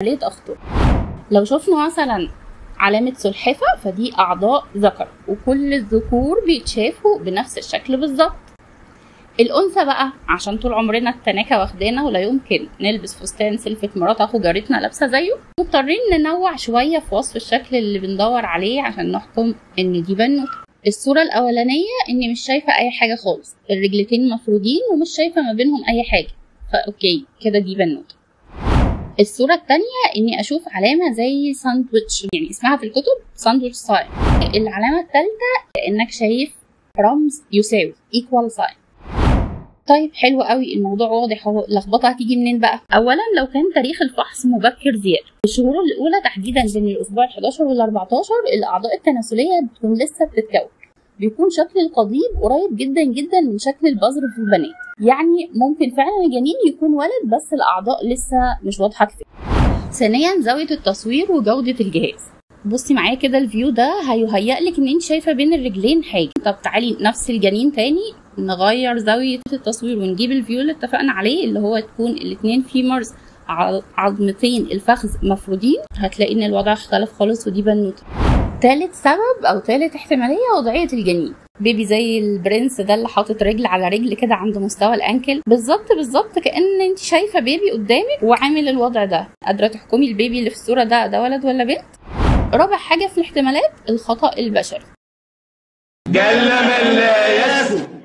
ليه اخطر؟ لو شفنا مثلا علامة سلحفة فدي أعضاء ذكر، وكل الذكور بيتشافوا بنفس الشكل بالظبط. الأنثى بقى عشان طول عمرنا التناكة واخدانا ولا يمكن نلبس فستان سلفة مرات أخو جارتنا لابسة زيه، مضطرين ننوع شوية في وصف الشكل اللي بندور عليه عشان نحكم إن دي بنوتة. الصورة الأولانية إني مش شايفة أي حاجة خالص، الرجلتين مفرودين ومش شايفة ما بينهم أي حاجة، ف okay كده دي بنوتة. الصورة التانية إني أشوف علامة زي ساندويتش، يعني اسمها في الكتب sandwich sign. العلامة التالتة إنك شايف رمز يساوي equal sign. طيب حلو قوي، الموضوع واضح اهو. اللخبطة هتيجي منين بقى؟ اولا لو كان تاريخ الفحص مبكر زيادة، الشهور الاولى تحديدا بين الاسبوع ال11 وال14 الاعضاء التناسلية بتكون لسه بتتكون، بيكون شكل القضيب قريب جدا جدا من شكل البذر في البنات، يعني ممكن فعلا الجنين يكون ولد بس الاعضاء لسه مش واضحة كفاية. ثانيا زاوية التصوير وجوده الجهاز. بصي معايا كده ال view ده هيهيأ لك ان انت شايفه بين الرجلين حاجة. طب تعالي نفس الجنين تاني نغير زاوية التصوير ونجيب ال view اللي اتفقنا عليه اللي هو تكون الاتنين femurs عظمتين الفخذ مفرودين، هتلاقي ان الوضع اختلف خالص ودي بنوته. تالت سبب او تالت احتمالية وضعية الجنين. baby زي البرنس ده اللي حاطط رجل على رجل كده عند مستوى ال ankle بالظبط بالظبط، كأن انت شايفه baby قدامك وعامل الوضع ده، قادرة تحكمي ال baby اللي في الصورة ده ولد ولا بنت. رابع حاجة في الاحتمالات الخطأ البشري. جل من لا يسهو.